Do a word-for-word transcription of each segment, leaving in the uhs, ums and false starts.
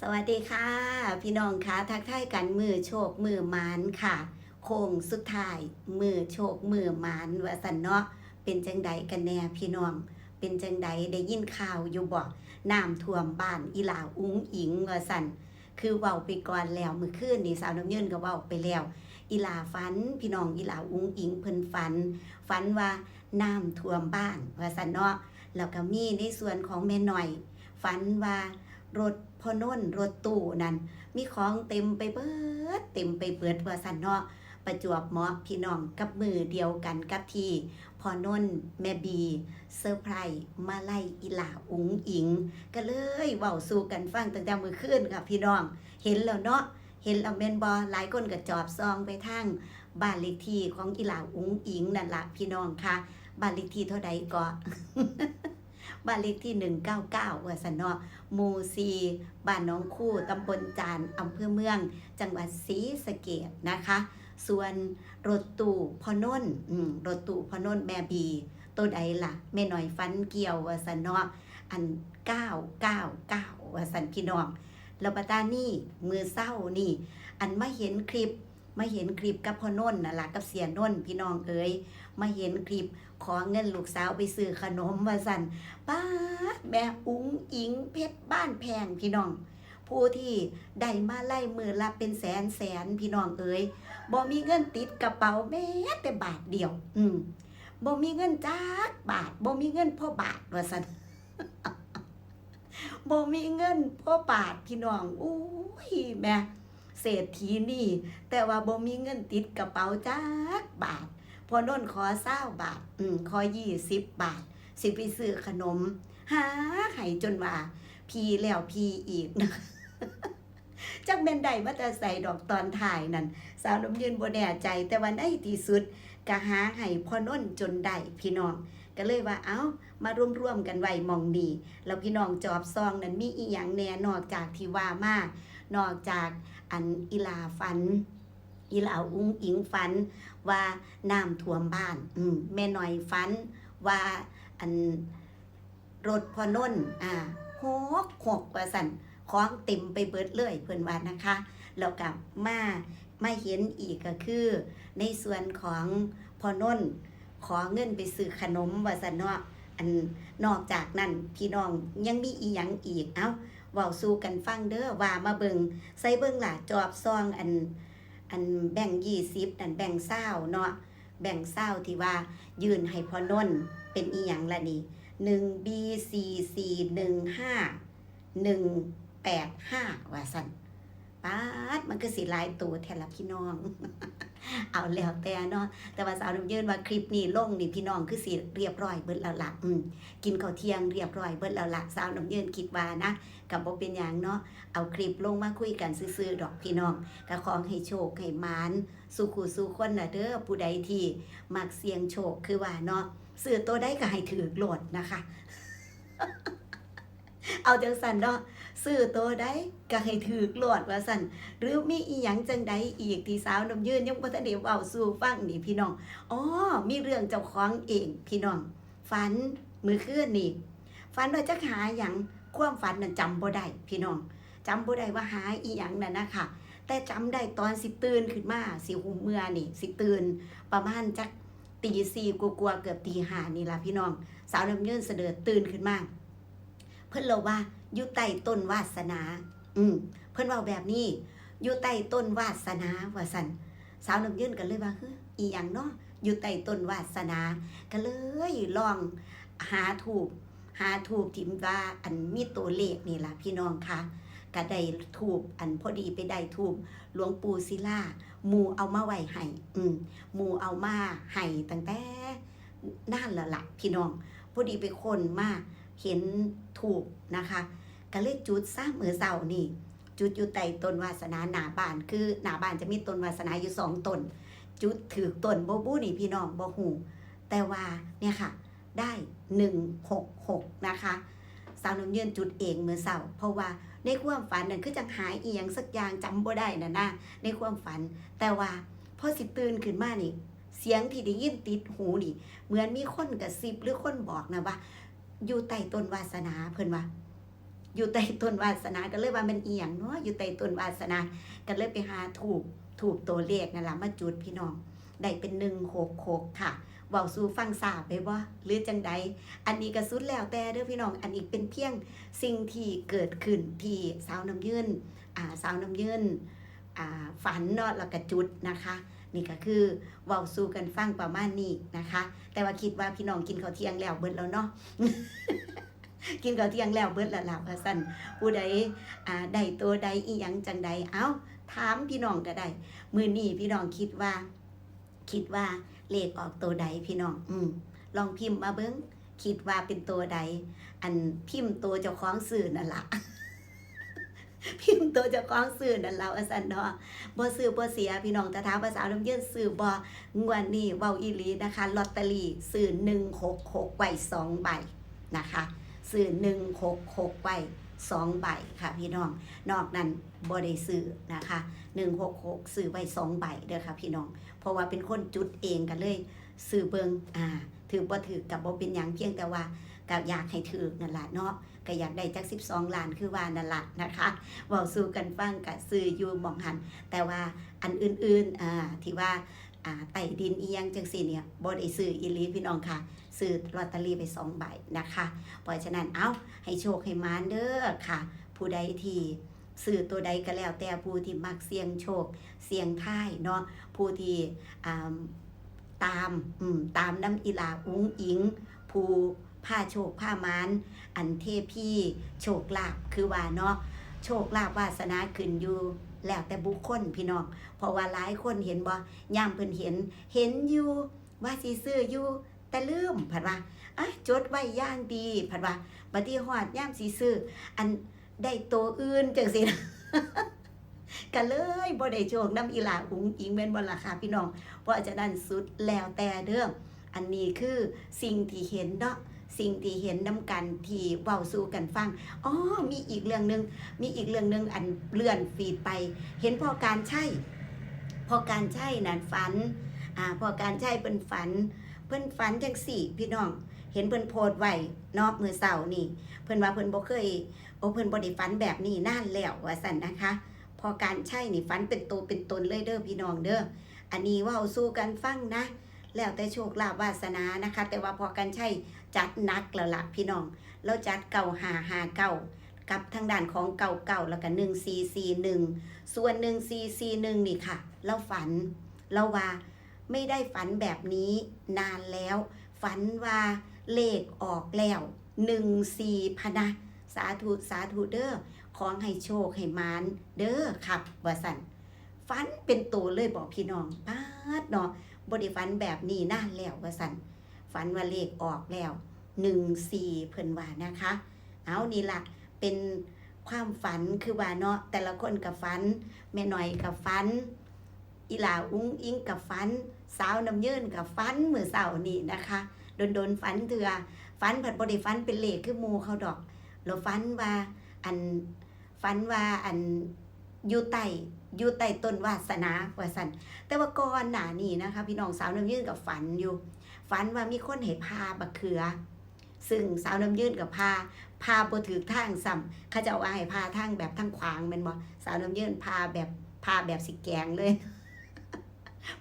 สวัสดีค่ะ พี่น้องคะ ทักทายกันมื้อโชคมื้อหมานค่ะ โค้งสุดท้ายมื้อโชคมื้อหมานว่าซั่นเนาะ เป็นจั่งใดกันแน่พี่น้อง เป็นจั่งใด ได้ยินข่าวอยู่บ่ น้ำท่วมบ้านอีหล่าอุ๋งอิ๋งว่าซั่น คือเว้าไปก่อนแล้ว มื้อคืนนี้สาวน้ำเยินก็เว้าไปแล้ว อีหล่าฝัน พี่น้อง อีหล่าอุ๋งอิ๋งเพิ่นฝัน ฝันว่าน้ำท่วมบ้านว่าซั่นเนาะ แล้วก็มีในส่วนของแม่น้อย ฝันว่ารถพ่อนนท์รถตู้นั่น มีของเต็มไปเบิด เต็มไปเบิดว่าซั่นเนาะ ประจวบเหมาะพี่น้องกับมื้อเดียวกันกับที่พ่อนนท์แม่บีเซอร์ไพรส์มาลัยอีหล่าอุ๋งอิ๋ง ก็เลยเว้าสู่กันฟังตั้งแต่มื้อคืนค่ะพี่น้อง เห็นแล้วเนาะ เห็นแล้วแม่นบ่ หลายคนก็จอบส่องไปทางบ้านเลขที่ของอีหล่าอุ๋งอิ๋งนั่นล่ะพี่น้องคะ บ้านเลขที่เท่าใดก็ บ้านเลขที่หนึ่งเก้าเก้าว่าซั่นเนาะ หมู่สี่ บ้านหนองคู ตำบลจาน อำเภอเมือง จังหวัดศรีสะเกษนะคะ ส่วนรถตู้พ่อนนท์ อืม รถตู้พ่อนนท์แม่บี ตัวใดล่ะ แม่น้อยฝันเกี่ยวว่าซั่นเนาะ อัน เก้าเก้าเก้า ว่าซั่นพี่น้อง แล้วบัดตานี้มื้อเช้านี่ อันมาเห็นคลิป มาเห็นคลิปกับพ่อนนท์นั่นล่ะ กับเสียนนท์พี่น้องเอ๋ย มาเห็นคลิปขอเงินลูกสาวไปซื้อขนมว่าซั่น ป๊าด แม่อุ๋งอิ๋งเพชรบ้านแพงพี่น้อง ผู้ที่ได้มาลัยมื้อละเป็นแสนแสนพี่น้องเอ๋ย บ่มีเงินติดกระเป๋าแม้แต่บาทเดียว อืม บ่มีเงินจักบาท บ่มีเงินพอบาทว่าซั่น บ่มีเงินพอบาทพี่น้อง อุ้ย แม่เศรษฐีนี่ แต่ว่าบ่มีเงินติดกระเป๋าจักบาท พ่อนนท์ขอซาวบาท อืม ขอยี่สิบบาท สิไปซื้อขนม หาให้จนว่าพีแล้วพีอีกนะ จักแม่นได้มาแต่ไสดอกตอนท้ายนั่น สาวน้ำเยินบ่แน่ใจ แต่ว่าในที่สุดก็หาให้พ่อนนท์จนได้พี่น้อง ก็เลยว่า เอ้า มารวมๆกันไว้หม่องนี้ แล้วพี่น้องจอบส่องนั่นมีอีหยังแน่ นอกจากที่ว่ามา นอกจากอันอีหล่าฝัน อีหล่าอุ๋งอิ๋งฝันว่าน้ำท่วมบ้าน อืม แม่น้อยฝันว่าอันรถพ่อนนท์ อ่า หกหก ว่าซั่น ของเต็มไปเบิดเลย เพิ่นว่านะคะ แล้วก็มา มาเห็นอีกก็คือ ในส่วนของพ่อนนท์ ขอเงินไปซื้อขนมว่าซั่นเนาะ อัน นอกจากนั้นพี่น้องยังมีอีหยังอีก เอ้า เว้าสู่กันฟังเด้อ ว่ามาเบิ่ง ใส่เบิ่งล่ะ จอบส่องอัน อันแบงค์ยี่สิบนั่น แบงค์ซาวเนาะ แบงค์ซาวที่ว่ายื่นให้พ่อนนท์ เป็นอีหยังล่ะนี่ หนึ่ง บี สี่ สี่ หนึ่ง ห้า หนึ่ง แปด ห้า ว่าซั่น ป๊าด มันคือสิหลายโตแท้ล่ะพี่น้อง เอาแล้วแต่เนาะ แต่ว่าสาวน้ำเยินว่าคลิปนี้ลงนี่พี่น้องคือสิเรียบร้อยเบิดแล้วล่ะ อืม กินข้าวเที่ยงเรียบร้อยเบิดแล้วล่ะ สาวน้ำเยินคิดว่านะ ก็บ่เป็นหยังเนาะ เอาคลิปลงมาคุยกันซื่อๆดอกพี่น้อง ก็ขอให้โชคให้หมาน สู่คู่สู่คนน่ะเด้อ ผู้ใดที่มักเสี่ยงโชคคือว่าเนาะ ซื้อตัวใดก็ให้ถืกโลดนะคะ เอาจังซั่นเนาะ ซื้อตัวใดก็ให้ถืกโลดว่าซั่น หรือมีอีหยังจังใดอีกที่สาวน้ำเยินยังบ่ทันได้เว้าสู่ฟังนี่พี่น้อง อ้อ มีเรื่องเจ้าของเองพี่น้อง ฝันมื้อคืนนี่ ฝันว่าจักหาหยัง ความฝันนั่นจำบ่ได้พี่น้อง จำบ่ได้ว่าหาอีหยังนั่นนะคะ แต่จำได้ตอนสิตื่นขึ้นมา สิฮุบเมือนี่ สิตื่นประมาณจักตีสี่กว่าๆ เกือบตีห้านี่ล่ะพี่น้อง สาวน้ำเยินเสด็จตื่นขึ้นมา เพิ่นเล่าว่าอยู่ใต้ต้นวาสนา อืม เพิ่นเว้าแบบนี้ อยู่ใต้ต้นวาสนาว่าซั่น สาวน้ำเยินก็เลยว่า "เฮ้อ อีหยังเนาะ อยู่ใต้ต้นวาสนา" ก็เลยลองหาธูป หาธูปที่ว่าอันมีตัวเลขนี่ล่ะพี่น้องคะ ก็ได้ธูป อันพอดีไปได้ธูปหลวงปู่ศิลา หมู่เอามาไว้ให้ อืม หมู่เอามาให้ตั้งแต่นานแล้วล่ะพี่น้อง พอดีไปค้นมาเห็นธูปนะคะ ก็เลยจุดซะมื้อเช้านี่ จุดอยู่ใต้ต้นวาสนาหน้าบ้าน คือหน้าบ้านจะมีต้นวาสนาอยู่สองต้น จุดถืกต้นบ่บุนี่พี่น้อง บ่ฮู้ แต่ว่าเนี่ยค่ะ ได้หนึ่งหกหกนะคะ สาวน้ำเยินจุดเองมื้อเช้า เพราะว่าในความฝันนั่นคือจังหาอีหยังสักอย่างจำบ่ได้น่ะนะ ในความฝัน แต่ว่าพอสิตื่นขึ้นมานี่ เสียงที่ได้ยินติดหูนี่ เหมือนมีคนกระซิบหรือคนบอกนะว่า อยู่ใต้ต้นวาสนา เพิ่นว่า อยู่ใต้ต้นวาสนา ก็เลยว่าแม่นอีหยังเนาะ อยู่ใต้ต้นวาสนา ก็เลยไปหาธูป ธูปตัวเลขนั่นล่ะมาจุดพี่น้อง ได้เป็นหนึ่งหกหกค่ะ เว้าสู่ฟัง ซาไปบ่ หรือจั่งใด อันนี้ก็สุดแล้วแต่เด้อพี่น้อง อันนี้เป็นเพียงสิ่งที่เกิดขึ้นที่สาวน้ำยืน อ่า สาวน้ำยืน อ่า ฝันเนาะ แล้วก็จุดนะคะ นี่ก็คือเว้าสู่กันฟังประมาณนี้นะคะ แต่ว่าคิดว่าพี่น้องกินข้าวเที่ยงแล้วเบิดแล้วเนาะ กินข้าวเที่ยงแล้วเบิดแล้วล่ะว่าซั่น ผู้ใด อ่า ได้ตัวใดอีหยังจั่งใด เอ้า ถามพี่น้องก็ได้ มื้อนี้พี่น้องคิดว่า คิดว่าเลขออกตัวใดพี่น้อง อืม ลองพิมพ์มาเบิ่ง คิดว่าเป็นตัวใด อันพิมพ์ตัวเจ้าของซื้อนั่นล่ะ พิมพ์ตัวเจ้าของซื้อนั่นล่ะว่าซั่นเนาะ บ่ซื้อบ่เสียพี่น้อง แต่ถามว่าสาวน้ำยืนซื้อบ่ งวดนี้เว้าอีหลีนะคะ ลอตเตอรี่ซื้อหนึ่งหกหกไว้สองใบนะคะ ซื้อหนึ่งหกหกไว้สองใบค่ะพี่น้อง นอกนั้นบ่ได้ซื้อนะคะ หนึ่งหกหกซื้อไว้สองใบเด้อค่ะพี่น้อง เพราะว่าเป็นคนจุดเองก็เลยซื้อเบิ่ง อ่า ถืกบ่ถืกก็บ่เป็นหยัง เพียงแต่ว่าก็อยากให้ถืกนั่นล่ะเนาะ ก็อยากได้จักสิบสองล้านคือว่านั่นล่ะนะคะ เว้าสู่กันฟังก็ซื้ออยู่หม่องหั้น แต่ว่าอันอื่นๆ อ่า ที่ว่า อ่า ใต้ดินอีหยังจั่งซี้เนี่ย บ่ได้ซื้ออีหลีพี่น้องค่ะ ซื้อลอตเตอรี่ไปสองใบนะคะ เพราะฉะนั้น เอ้า ให้โชคให้หมานเด้อค่ะ ผู้ใดที่ซื้อตัวใดก็แล้วแต่ ผู้ที่มักเสี่ยงโชค เสี่ยงทายเนาะ ผู้ที่ อ่า ตาม อืม ตามนำอีหล่าอุ๋งอิ๋ง ผู้พาโชคพาหมาน อันเทพีโชคลาภ คือว่าเนาะ โชคลาภวาสนาขึ้นอยู่แล้วแต่บุคคลพี่น้อง เพราะว่าหลายคนเห็นบ่ ยามเพิ่นเห็น เห็นอยู่ ว่าสิซื้ออยู่ แต่ลืม ผัดว่า อ่ะ จดไว้อย่างดี ผัดว่า บัดนี้ฮอดยามสิซื้อ อัน ได้โตอื่นจั่งซี้นะ ก็เลยบ่ได้โชคนำอีหล่าอุ๋งอิ๋ง แม่นบ่ล่ะคะพี่น้อง เพราะฉะนั้นสุดแล้วแต่เด้อ อันนี้คือสิ่งที่เห็นเนาะ สิ่งที่เห็นนำกันที่เว้าสู่กันฟัง อ๋อ มีอีกเรื่องหนึ่ง มีอีกเรื่องหนึ่ง อันเลื่อนฟีดไป เห็นพ่อการชัย พ่อการชัยนั่นฝัน อ่า พ่อการชัยเพิ่นฝัน เพิ่นฝันจั่งซี้พี่น้อง เห็นเพิ่นโพสต์ไว้เนาะ มื้อเช้านี่ เพิ่นว่าเพิ่นบ่เคย โอ้ เพิ่นบ่ได้ฝันแบบนี้นานแล้ว ว่าซั่นนะคะ พ่อการชัยนี่ฝันเป็นโตเป็นตนเลยเด้อพี่น้องเด้อ อันนี้เว้าสู่กันฟังนะ แล้วแต่โชคลาภวาสนานะคะ แต่ว่าพ่อการชัยจัดหนักแล้วล่ะพี่น้อง ลาวจัดเก้าห้าห้าเก้า กับทางด้านของเก้าเก้า แล้วก็หนึ่งสี่สี่หนึ่ง ส่วนหนึ่งสี่สี่หนึ่งนี่ค่ะ ลาวฝัน ลาวว่า ไม่ได้ฝันแบบนี้นานแล้ว ฝันว่าเลขออกแล้ว หนึ่งสี่ พะนะ สาธุ สาธุเด้อ ขอให้โชคให้หมานเด้อครับ ว่าซั่น ฝันเป็นโตเลยบ่พี่น้อง ป๊าดเนาะ บ่ได้ฝันแบบนี้นานแล้ว ว่าซั่น ฝันว่าเลขออกแล้ว หนึ่งสี่ เพิ่นว่านะคะ เอานี่ล่ะ เป็นความฝันคือว่าเนาะ แต่ละคนก็ฝัน แม่น้อยก็ฝัน อีหล่าอุ๋งอิ๋งก็ฝัน สาวน้ำยืนก็ฝันมื้อเช้านี่นะคะ โดนๆ ฝันเทื่อ ฝันผัดบ่ได้ฝันเป็นเลขคือหมู่เขาดอก แล้วฝันว่า อัน ฝันว่า อัน อยู่ใต้ อยู่ใต้ต้นวาสนา ว่าซั่น แต่ว่าก่อนหน้านี้นะคะ พี่น้อง สาวน้ำยืนก็ฝันอยู่ ฝันว่ามีคนให้ผ่าบักเขือ ซึ่งสาวน้ำยืนก็ผ่า ผ่าบ่ถืกทางซ้ำ เขาเจ้าว่าให้ผ่าทางแบบทางขวางแม่นบ่ สาวน้ำยืนผ่าแบบ ผ่าแบบสิแกงเลย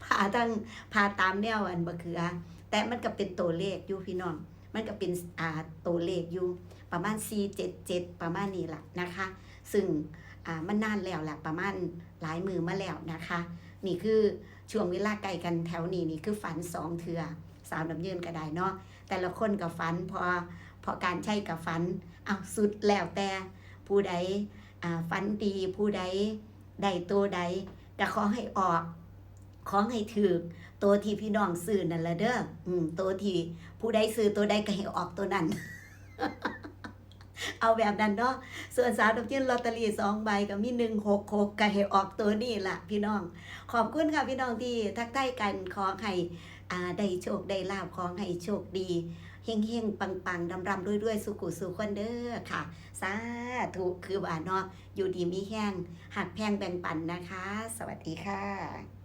ผ่าทาง ผ่าตามแนวอันบักเขือ แต่มันก็เป็นตัวเลขอยู่พี่น้อง มันก็เป็น อ่า ตัวเลขอยู่ ประมาณ สี่เจ็ดเจ็ด ประมาณนี้ล่ะนะคะ ซึ่ง อ่า มันนานแล้วล่ะ ประมาณหลายมื้อมาแล้วนะคะ นี่คือช่วงเวลาใกล้กันแถวนี้ นี่คือฝันสองเทื่อ สาวน้ำยืนก็ได้เนาะ แต่ละคนก็ฝัน พอ พอการชัยก็ฝัน เอาสุดแล้วแต่ ผู้ใด อ่า ฝันดี ผู้ใดได้โตใด ก็ขอให้ออก ขอให้ถืก โตที่พี่น้องซื้อนั่นล่ะเด้อ อืม โตที่ผู้ใดซื้อโตใดก็ให้ออกโตนั้น เอาแบบนั้นเนาะ ส่วนสาวน้ำยืนลอตเตอรี่สองใบก็มี หนึ่งหกหก ก็ให้ออกโตนี้ล่ะพี่น้อง ขอบคุณค่ะพี่น้องที่ทักทายกัน ขอให้ อ่า ได้โชคได้ลาภ ขอให้โชคดี เฮงๆ ปังๆ ร่ำๆ รวยๆ สู่ผู้สู่คนเด้อค่ะ สาธุ คือว่าเนาะ อยู่ดีมีแฮง ฮักแพงแบ่งปันนะคะ สวัสดีค่ะ